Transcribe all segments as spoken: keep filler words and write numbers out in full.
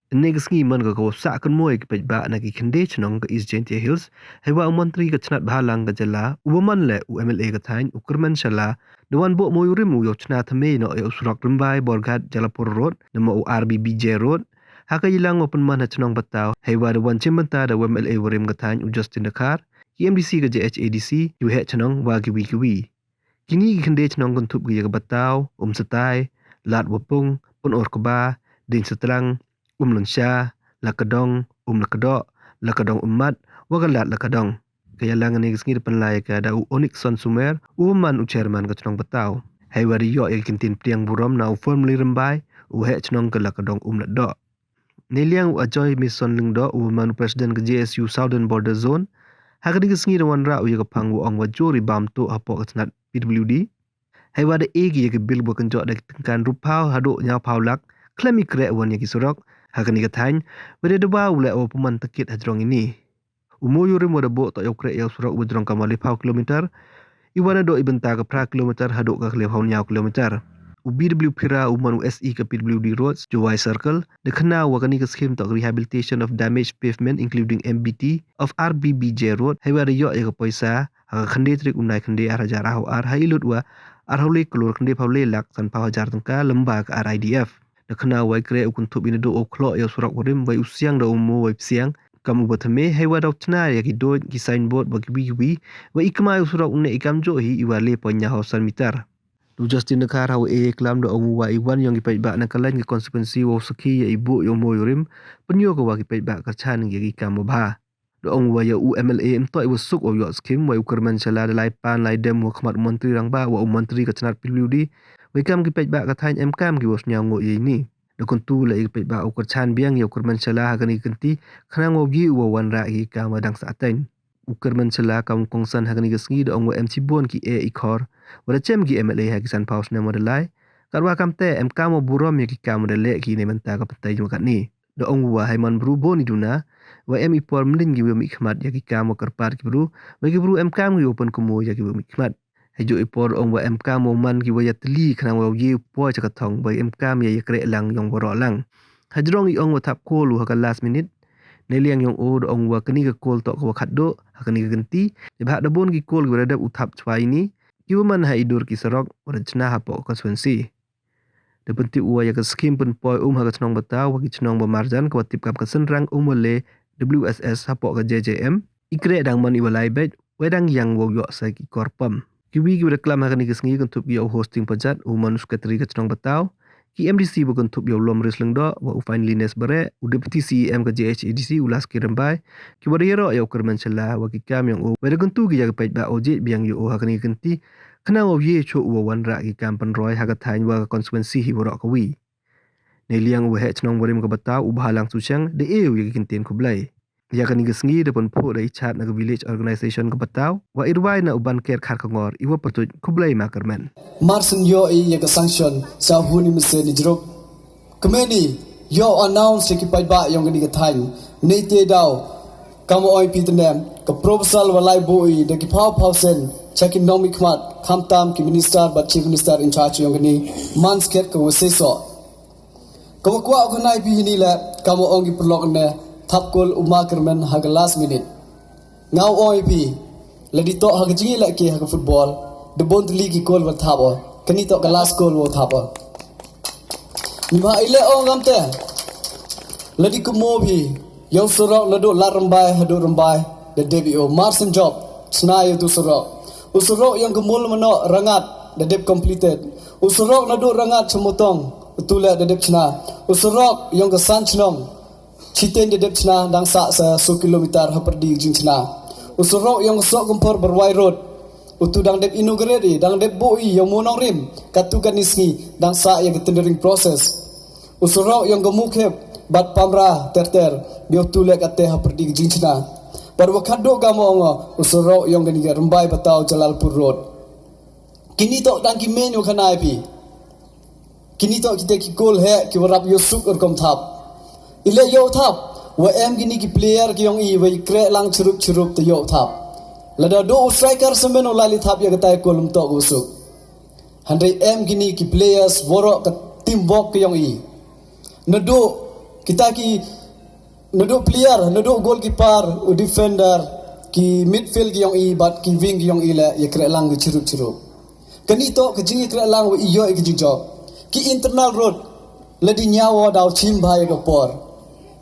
Ynne ka sngi man ka ka wa sah kynmaw ya ki paidbah na ki khynde chnong ka East Jaintia Hills, heiwa u montri ka chnat bhalang ka jylla, u wa man le u M L A ka thaiñ, u Kyrmen Shylla, da wan buh mooyurim u yow chna thymme noh ya u surok Rymbai Borghat Jalapur Road, namo u R B B J Road, ha ka yalang wa pynman ha chnong Pataw, heiwa da wan chimbynta da u M L A warim ka thaiñ u Justin Dkhar, ki M D C ka J H A D C, ki waheh chnong wa kiwi kiwi. Kini ki khynde chnong kynthup ki ya ka Pataw, Umsatai, Ladwapung, Pynurakba, Diengsatrang, Umlynsha, Lakadong, Umlakdoh, Lakadong Ummat, wa ka Lad Lakadong. Ka yalang ynne ka sngi da pynlai ka da u Onickson Sumer, u wa man u chairman ka chnong Pataw. Heiwa da yoh ya ki kyntien pdiang burom na u Firmly Rymbai, u waheh chnong ka Lakadong Umlakdoh. Neiliang u Ajoy Mason Lyngdoh, u wa man u president ka J S U Southern Border Zone, ha kani ka sngi da wanrah u ya ka phang wa ong wa jur i bam tuh hapoh ka chnat P W D. Heiwa da e ki ya ki bil wa kynjoh da ki tyngka ynruphaw haduh ynñiawphaw lak, khlem i kreh wan ya ki surok. Ha kani ka thaiñ, wa da dawa u leh wa pynman takit hajrong ini. U mooyurim wa da buh toh yow kreh yow surok wa jrong kam wa lephaw kilometer, i wa nadooh i bynta ka phra kilometer haduh ka lephaw ynñiaw kilometer. U B W Phira, u man u S E ka P W D Roads, Jowai Circle, da khana wa kani ka scheme toh ka Rehabilitation of Damaged Pavement, including M B T, of R B B J Road, heiwa da yoh ya ka poisa ha ka khynde tarik u Naikhynde ar hajar arphaw ar, ha i lut wa arphaw le klur khyndephaw le lak sanphaw hajar tyngka, lyngba ka R I D F. Da khana wa i kreh u kynthup i nadooh u khloh ya u surok warim, wa i u siang da u moo wa i psiang kam u wa thymme, heiwa da u chna ya ki doid, ki signboard wa kiwi kiwi, wa i kmai u surok u neh i kamjooh hi, i wa le point ynñiawphaw san meter. U Justin Dkhar ha wa e klam da ong u wa i wan yong ki paidbah na ka lain ka constituency wa u sakhi ya i buh ya u mooyurim, pynyoo ka wa ki paidbah kyrchan ya ki kam wa bha. Da ong u wa ya u M L A ym toh i wa suk wa yoh scheme, wa u Kyrmen Shylla da lai pan lai dem wa khmat u montri rangbah wa u montri ka chnat P W D, wa i kam ki paidbah ka thaiñ em kam ki wa sñiaw ngut ya ini. Da kyntu le i ki paidbah u kyrchan biang ya u Kyrmen Shylla ha kani ka kynti, khnang wow ye u wa wanrah ki kam wa dang sah teiñ. U Kyrmen Shylla kam u kongsan ha kani ka sngi da ong wa em chibun ki e i khor wa da chem ki M L A ha ki sanphaw snem wa da lai. Katwa kamte em kam wa burom ya ki kam wa da leh ki neibynta ka pynthei wa katni. Da ong u wa hei man bru bun i duna, wa em i por mlin ki wa mih khmat ya ki kam wa kyrpad ki bru, wa ki bru em kam ki wa pynkynmaw ya ki wa mih khmat. Hei jooh i por da ong wa em kam wa man ki wa yatylli khnang wow ye u poi cha ka thong, wa em kam ya yakreh lang yong waroh lang. Hajrong i ong wa thap kol u ha ka last minute. Neiliang yong o da ong wa kani ka kol toh ka wa khatduh ha kani ka kynti. Neibhah da bun ki kol ki wa da dep u thap chwa ini, ki wa man ha i dur ki surok wa da chna hapoh ka constituency. Da pyntip u wa ya ka scheme pynpoi um ha ka chnong Pataw wa ki chnong wa marjan ka wa tip kam ka Synrang Umwale W S S hapoh ka J J M. I kreh dang man i wa lai beit, wa dang yang wow yoh sa ki kor pam. Kiwi ki wa da klam ha kani ka sngi kynthup ki ya u Hosting Pajat, u man u secretary ka chnong Pataw, ki M D C wa kynthup ya u Lomris Lyngdoh, wa u Finelyness Bareh, u deputy C E M ka J H A D C, u Laski Rymbai, ki wa da yaroh ya u Kyrmen Shylla wa ki kam yong o, wa da kyntu ki ya ki paidbah o jied biang ya o ha kani ka kynti, khnang wow ye chuh u wa wanrah ki kam pynroi ha ka thaiñ wa ka constituency hi waroh kawi. Neiliang u waheh chnong warim ka Pataw, u Bhalang Suchang, da e u ya ki kyntien khublei. Ya kani ka sngi da pynphuh da i chat na ka village organisation ka Pataw, wa i rwai na u Banker Kharkongor, i wa pyrtuid khublei ma Kyrmen. Mar sien yoh i ya ka sanction sa hun i mynsiem i jrup. Kmeni, yow announce ya ki paidbah yong kani ka thaiñ. Neite daw, kam wa ong i phi tnem, ka proposal wa lai buh i da ki phaw phaw sien cha ki nongmihkhmat, khamtam ki minister bad chief minister in charge yong kani, man skhet ka wa seisoh. Ka wa kwah u khana i phi ini le, kam wa ong ki pyrlok ne, thap kol u ma Kyrmen ha ka last minute. Nga u ong i phi, lada toh ha ka jingïalehke ha ka football, da bun tylli ki kol wa thap o. Kani toh ka last kol wa thap o. Neibhah i leh ong kamte, lada kynmaw phi, ya u surok nadooh Lad Rymbai haduh Rymbai, da dep i o. Mar sien jop, chna ya utu surok. U surok yong ka Mul Manoh Rangad, da dep completed. U surok nadooh Rangad cha Mutong, utu le da dep chna. U surok yong ka San Chnong, Chiteiñ da dep chna, dang sah sa soo kilometer hapyrdi ka jingchna. U surok yong ka Sohkymphor Barwai Road, utu dang dep inaugurate i, dang dep buh i, ya u Monongrim, katu kani sngi, dang sah ya ka tendering process. U surok yong ka Mukhep bad Pamra Terter, biang utu le kate hapyrdi ka jingchna. Bad wa khatduh kam wa ong o, u surok yong kani ka Rymbai Pataw Jalalpur Road. Kini toh dang ki main wa khana i phi. Kini toh kite ki kol heh ki wa rap yow suk rukom thap. I le yow thap, wa em kini ki player ki yong i wa i kreh lang chirup chirup te yow thap. Lada dooh u striker samen u lai li thap ya katai kol ym toh ka wa suk. Hynrei em kini ki players waroh ka teamwork ki yong i. Nadooh Kita ki nadooh player, nadooh goalkeeper, u defender, ki midfield ki yong i, bad ki wing ki yong i le, yakrehlang ki chirup chirup. Kani toh ka jingyakrehlang wa i yoh i ka jingjop. Ki internal road, lada i ñiaw o daw chim bha ya ka por.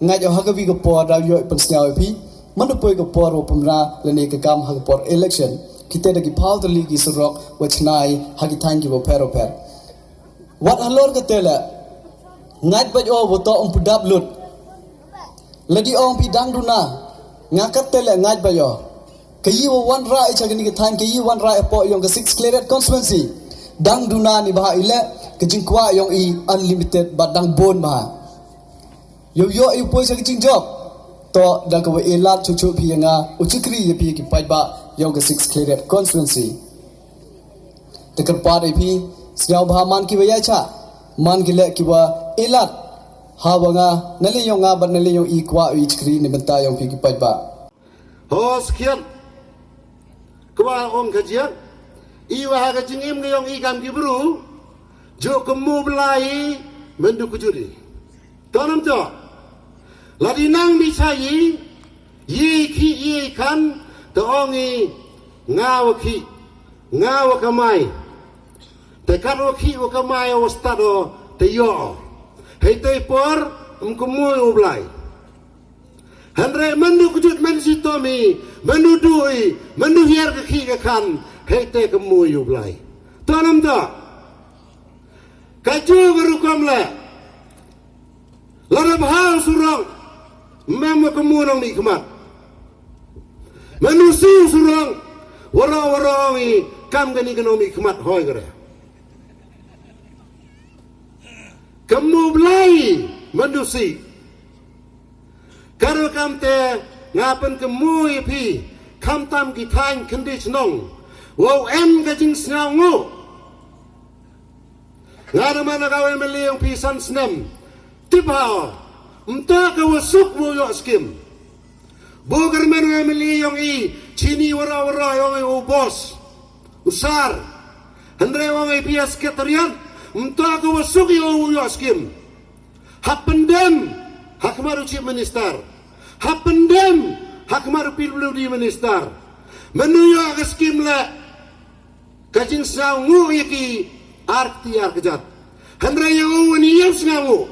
Ngait o ha kawi ka por daw yoh i pynsñiaw ya phi. Manda poi ka por wa pynbna lane ka kam ha ka por election. Kite da ki phaw tylli ki surok wa chna i ha ki thaiñ ki wa pher wa pher. Wat halor kate le. Ngait bait o wa toh ym pu dap lut. Lada i ong phi dang duna. Nga kate le ngait bait o. Ka i wa wanrah i cha kani ka thaiñ, ka i wanrah i poh yong ka Six Khliehriat constituency. Dang duna ni bha i le, ka jingkwah yong i unlimited bad dang bun bha. Yow yoh i u poi cha ka jingjop. Toh da ka wa e lad chuh chuh phi ya nga, u chakri ya phi ki paidbah yong ka Six Khliehriat constituency. Te kyrpad i phi, sñiaw bha man ki wa ya cha, man ki le ki wa e lad. Ha wa nga, na le yong nga bad na le yong i kwah i chakri ni bynta yong phi ki paidbah. Ho skhiat. Kwah ong ka jia. I wa ha ka jingim ka yong i kam ki bru. Jooh kynmoo Blai i, myndu kjut i. Toh nam toh. Lada i nang bi cha i, i khih i khan, te ong i, nga wa khih, nga wa kamai. Te kat wa khih wa kamai wa stad o, te yoh o. Hei te i por, ym kynmoo u Blai. Hynrei myndu kjut myndu chitom i, myndu du i, myndu hiar ka khih ka khan, hei te kynmoo u Blai. Toh nam toh. Ka jooh ka rukom le. Lada bha u surok, ym em wa kynmoo nongmihkhmat. Myndu sih u surok, waroh waroh ong i, kam kani ka nongmihkhmat hoi ka re. Kynmoo Blai, myndu sih. Ka rukom te nga pynkynmoo ya phi, khamtam ki thaiñ khyndai chnong. Wow em ka jingsñiawnguh. Nga da man ka wa MLA yong phi san snem. Tip ha o. Ym toh ka wa suk wow yoh skim. Booh kyrmen u MLA yong i, chini waroh waroh yong i u boss. U sar. Hynrei ong i phi ya secretariat, ym toh ka wa suk i wow yoh skim. Hap pyndem, ha khmat u Chief Minister. Hap pyndem, ha khmat u PWD Minister. Mynnu yoh ka skim le, ka jingsñiawnguh ya ki ar kti ar kjat. Hynrei ya u wan i yem sñiawnguh.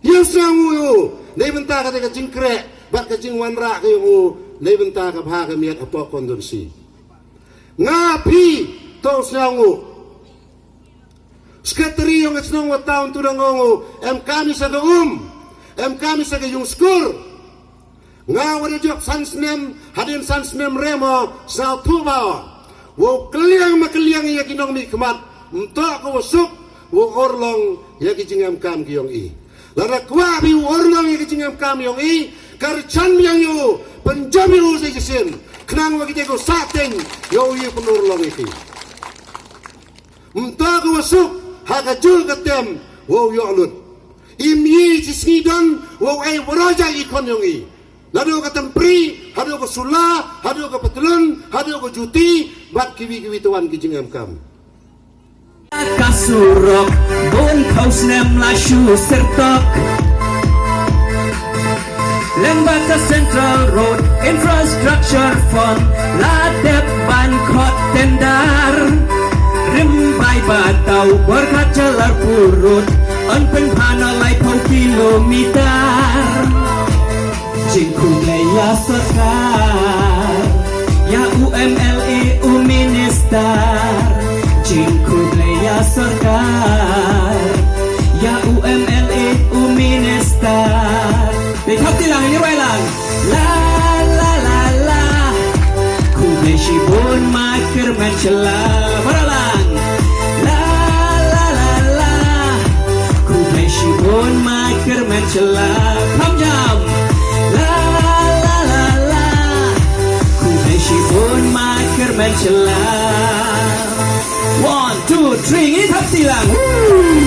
Yem sñiawnguh ya u, neibynta ka te ka jingkreh, bad ka jingwanrah ka yong u, neibynta ka bha ka miat hapoh constituency. Nga phi, toh sñiawnguh. Secretary yong ka chnong wa town tu dang ong u, em kam i sa ka um, em kam i sa ka yung skur. Nga wa da jop san snem, hadien san snem rem o, sñiawthooh bha o. Wow kylliang ma kylliang ya ki nongmihkhmat, ym toh ka wa suk, wow urlong ya ki jingemkam ki yong i. Lada kwah phi wow urlong ya ki jingemkam yong i, kyrchan biang ya u, pynjop ya u sa chisien, khnang wa ki te ko sah teng, yow i pynurlong ya ki. Ym toh ka wa suk, ha ka jooh ka tem, wow yoh lut. Im i chi sngi don, wow e waroh jait i khon yong i. Nadooh ka tympri, hadooh ka sula, hadooh ka patlun, hadooh ka juti, bad kiwi kiwi tawan ki jingemkam. Ka surok, bun phaw snem la shu syrtok. Lyngba ka Central Road Infrastructure Fund, la dep ban khot tender. Rim Bai Bataw, Borkhat Jalalpur Road, yn pynbha na laiphaw kilometer. Jingkhublei ya sorkar, ya u MLA u minister. Jingkhublei ya sorkar, ya u MLA u minister. Te thap ti lang, ni wai lang. La, la, la, la. Khublei shibun ma kyrmen shylla. Para lang. La, la, la, la. Khublei shibun ma kyrmen shylla. Kham jam. La, la, la, la. Khublei shibun ma kyrmen shylla. One, two, three, ngi thap ti lang. Woo!